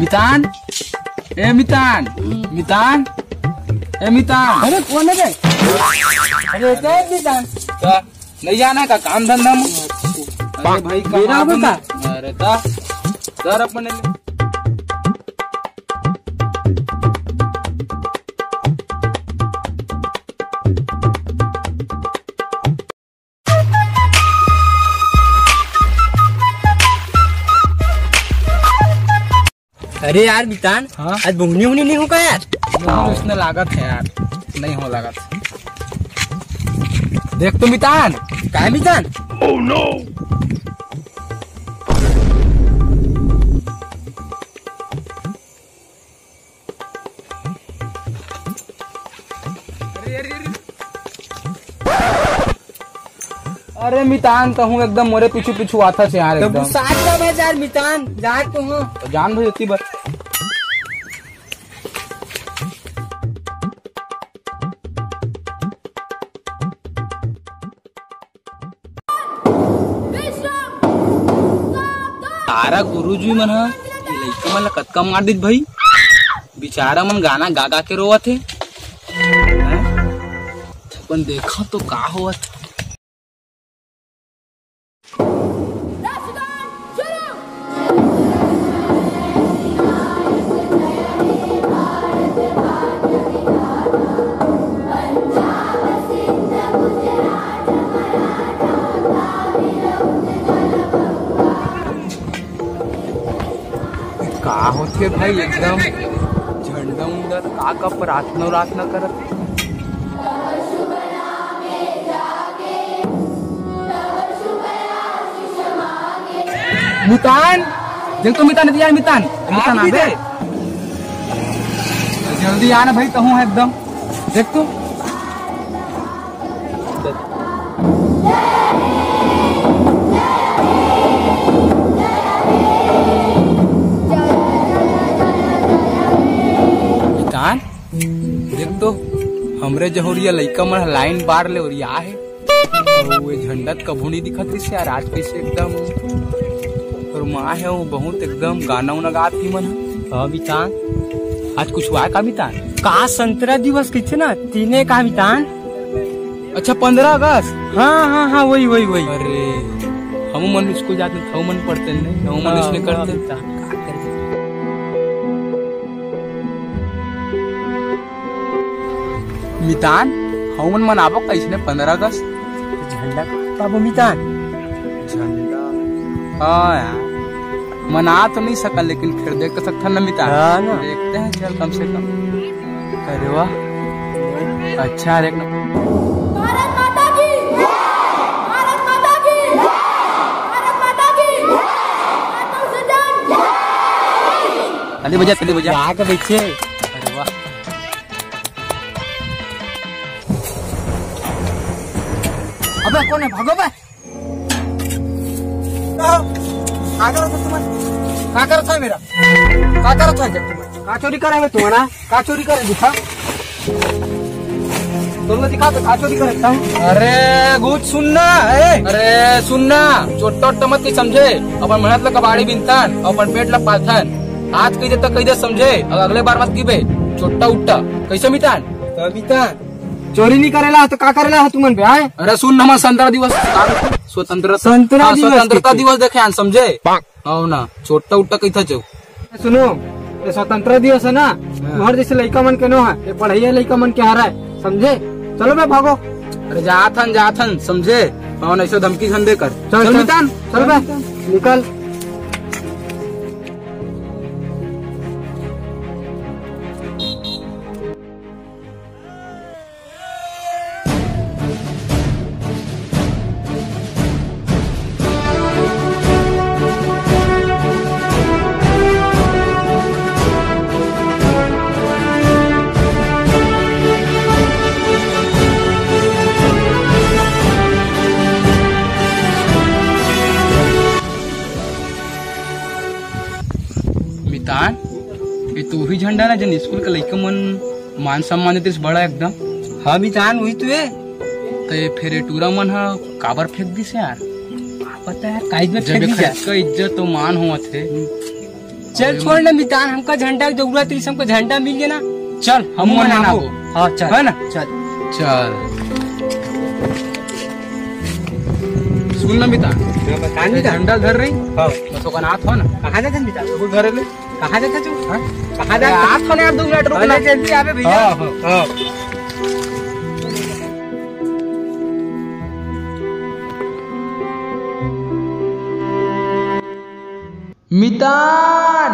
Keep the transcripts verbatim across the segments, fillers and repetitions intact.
मितान, ए मितान, मितान, ए मितान। अरे कौन है बे? अरे कौन है मितान? का? नहीं जाना का काम धंधा में? अरे भाई, मेरा काम बता। अरे ता, सर अपने ले। अरे यार मितान, हाँ? आज बुंगनी उंगनी नहीं हो का यार? नहीं, उसने लागत है यार, नहीं हो लागत। देख तो मितान। का है मितान? Oh no! अरे मितान, कहूँ एकदम मोरे पीछू पीछू आथस यार, तो एकदम। गुस्सा आता बस यार मितान, जा तो हो। तो जान भाई इतनी बार। तारा गुरुजी मन ह लइका मन ला कतका मार दिस भाई। बेचारा मन गाना गा गा के रोवत हे। हैं? अपन देखा तो का होवत। का होथे भाई, एकदम झंडा उंडा का, का प्रार्थना उरार्थना करत। मितान, देख तो मितान, यार मितान, मितान आबे। जल्दी आना भाई, कहूँ है एकदम। देख तो। मितान, देख तो, हमरे जहुरिया लइका मन ह लाइन बार ले ओरिया हे। अउ ये झंडा त कभू नहीं दिखत रिस यार, आज कैसे एकदम। अउ माँ हे वो बहुत एकदम गाना उना गात ही मन ह। हाँ मितान। आज कुछ हुआ है का मितान? का संतरा दिवस किथे ना, तीने का मितान? अच्छा, पंद्रह अगस्त। हाँ हाँ हाँ, वही वही वही। अरे, हम मन स्कूल जाते, हम मन पढ़ते नहीं, हम मन हाँ, इसने हाँ, करते। मितान। मितान, हमन मनाबो कइसने पंद्रह अगस्त? झंडा पाबो मितान। झंडा? हाँ यार, मना तो नहीं सकन, लेकिन फिर देख तो सकथन ना मितान। हाँ ना। देखते हैं, चल कम से कम। अरे वाह, अच्छा रे। भारत माता की, भारत माता की, भारत माता की, माता से जय। ताली बजा, ताली बजा। यहाँ के बच्चे। अरे वाह। अबे कौन है? भागो बे। का करत हो तुमन? का करत हो मेरा? का करत हो जब तुमन? का चोरी करे है तुमन, हाँ? का चोरी करे दिखा? तुमने दिखा तो का चोरी करे था? अरे गुद सुन ना, ए, अरे सुन ना, चोट्टा उट्टा मत कही समझे, अपन मेहनत ला कबाड़ी बिनथन, अपन पेट ला पालथन। आज कही दे तो कही दे समझे, अउ अगले बार मत कहिबे, चोट्टा उट्टा, कैसे मितान? तो मितान, चोरी नहीं करेला तो का करेला है तुमन बे, आय? अरे सुन ना, हमर स्वतंत्रता दिवस, स्वतंत्रता, स्वतंत्रता हाँ, दिवस स्वतंत्रता कहिथे। दिवस देखे आन, समझे? पाक। हव ना, चोट्टा उट्टा कहिथा चो। सुनो, ये स्वतंत्रता दिवस है ना, हाँ। तुहर जैसे लइका मन के नो है, ये पढ़इया लइका मन के हरय, समझे? चलो बे भागो। अरे जाथन, जाथन, समझे? हव ना, ऐसे धमकी झन दे कर। चल, चल चल। मितान, चल बे, निकल। मितान, ये तो वही झंडा ना, जन स्कूल के लइका मन मान सम्मान देतिस बड़ा एकदम। हाँ मितान, वही तो है। तो ये फिर ये टूरा मन हा काबर फेंक दिस यार? का पता यार, का इज्जत जब फेंक ये दिस यार? खर्च का इज्जत तो मान होवत हे। चल छोड़ ना मितान, हमका झंडा के जरूरत रहिस, हमका झंडा मिल गे ना। चल, हम मनाबो। हाँ, चल। है ना? चल। चल। सुन ना मितान। हाँ, बता ए, मितान। झंडा धर रही। हाँ। बस ओकर हाथ हो ना। कहाँ जात हन मितान? वो धरे ले। कहाँ जात हस तू? हाँ? कहाँ जात हस? हाथ हो ना यार, दो मिनट रुक ना। अरे जल्दी आबे भैया। हाँ, हाँ। हाँ। मितान।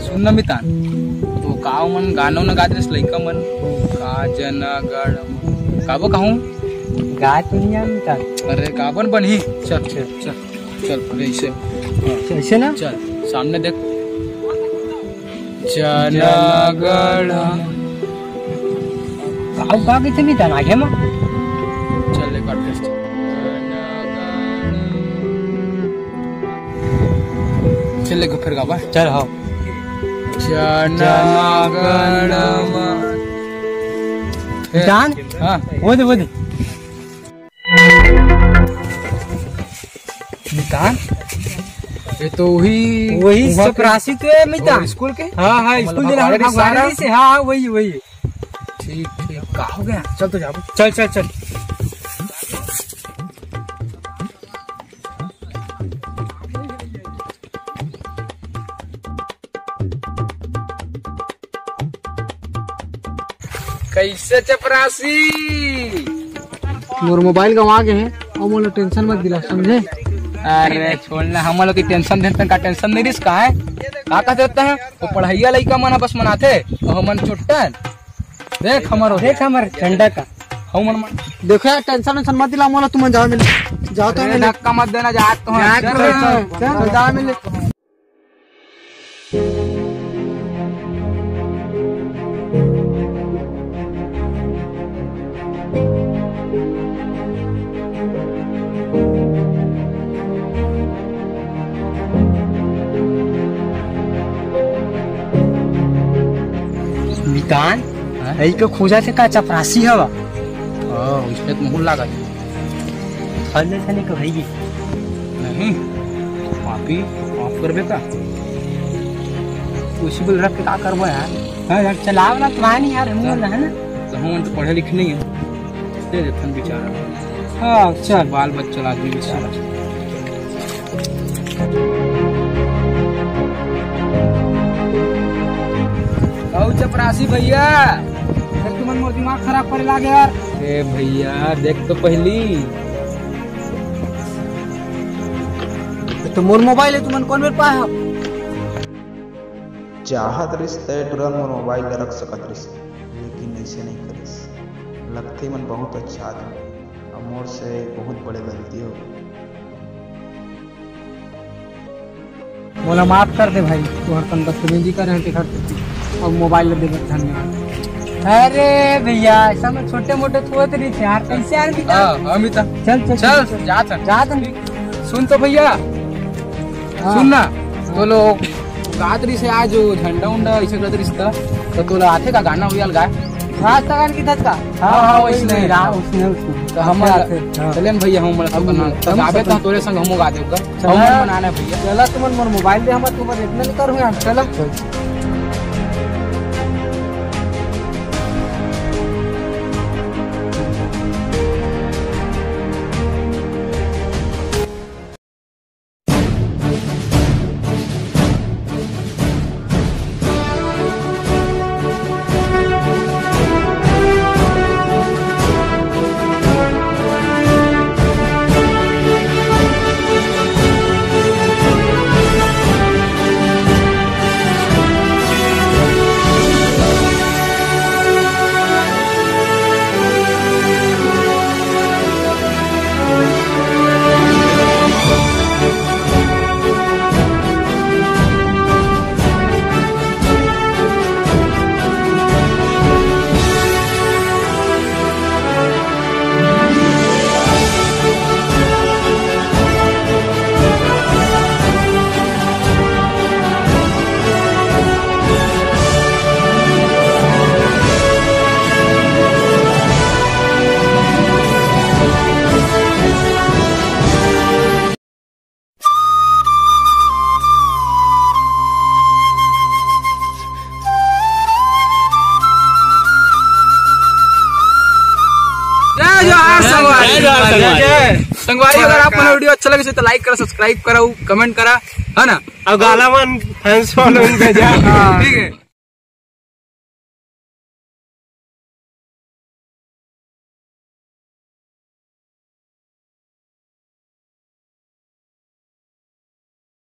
सुन ना मितान, तो का मन गाना न गात रहिस लइका मन, का जना गण, काबो कहूँ? गा तो नहीं आ मितान। अरे गाबन बनही, चल, चल, चल, चल, अरे ऐसे, हाँ। ऐसे ना? चल, सामने देख। जनगण। का, का कहिथे मितान आगे म? चल, एक बार फिर से। चल, एक बार फिर गाबा। चल, हाँ। जनगण। फिर। मितान? हाँ। वो दे, वो दे। मितान, ये तो वही वही वहाँ के चपरासी तो है मितान। स्कूल के? हाँ, हाँ, मतलब स्कूल के हमारे हमारे सारा? से, हाँ, हाँ, वही, वही। ठीक, ठीक, का हो गया? चल तो जाबो। चल, चल, चल। कैसे चपरासी? मोर मोबाइल गंवा गे हे, अउ मोला टेंशन मत दिला, समझे? अरे छोड़ ना, हमन लोग की टेंशन देते का टेंशन नहीं रिस का है? का कहते रहता है? वो पढ़ैया लइका मन ह बस मनाथे, अउ हमन चुट्टन। देख हमर, देख हमर झंडा का। हम मन मन। देखो यार, टेंशन वेंशन मत दिला मोला, तुमन जाओ मिले। जाओ तो अरे मिले। धक्का मत देना, जात तो हम। जात चल तो रे, हम। चल। चल, जाओ मिले। मितान, हाँ? यही को खोजा थे का चपरासी हवा? हाँ, उसने तो मुहूर लगा। फल जैसा नहीं कहेगी। नहीं, माफी, माफ करबे का? उसी बोल रख के का करबो यार? हाँ यार, चलाओ ना, तुम्हारा नहीं यार, हम चल। बोल रहे हैं ना। तो हम तो पढ़े लिखे नहीं है। दे देथन बेचारा। हाँ, चल। बाल बच्चा आदमी बेचारा। कहू चपरासी भैया, अरे तुमन मोर दिमाग खराब करे लागे यार। ए भैया, देख तो पहली। तो मोर मोबाइल है, तुमन कौन मेर पाए हो? चाहत रिस तय तुरंत मोर मोबाइल ला रख सकत रिस, लेकिन ऐसे नहीं करिस। लगथे मन बहुत अच्छा आदमी, अब मोर से बहुत बड़े गलती हो गई। मोला माफ कर दे भाई, तोहर तन बदतमीजी करे हन तेखर सेती। अब मोबाइल ले देबे, धन्यवाद। अरे भैया, ऐसा में छोटे मोटे थोत रही थे यार, कैसे यार मितान? हाँ, हाँ, मितान। चल, चल, चल, चल, चल। जात हन। जात हन। सुन तो भैया, हाँ। सुन ना, हाँ। तो लोग गात रही से आज झंडा उंडा ऐसे करत रही था, तो तोला आथे का गाना उयाल गाए? राज तगन की धक्का। हाँ, हाँ, वही वैसने। नहीं रहा, उसने, उसने। तो हम अच्छा, अच्छा, हाँ। चलेन भैया, हम मतलब हम, बना, तो हम गाबे सब तो तोरे संग हमो गा देब का। चला। हम बनाना है भैया। चला तुमन मोर मोबाइल दे, हम तुमन इतना नहीं करूँ यार, चला। चल। जय जोहार संगवारी। संगवारी, अगर आप मन वीडियो अच्छा लगे तो लाइक करा, सब्सक्राइब करा, कमेंट करा, है ना? और गाला मन फैंस फॉलोइंग भेजा। ठीक है।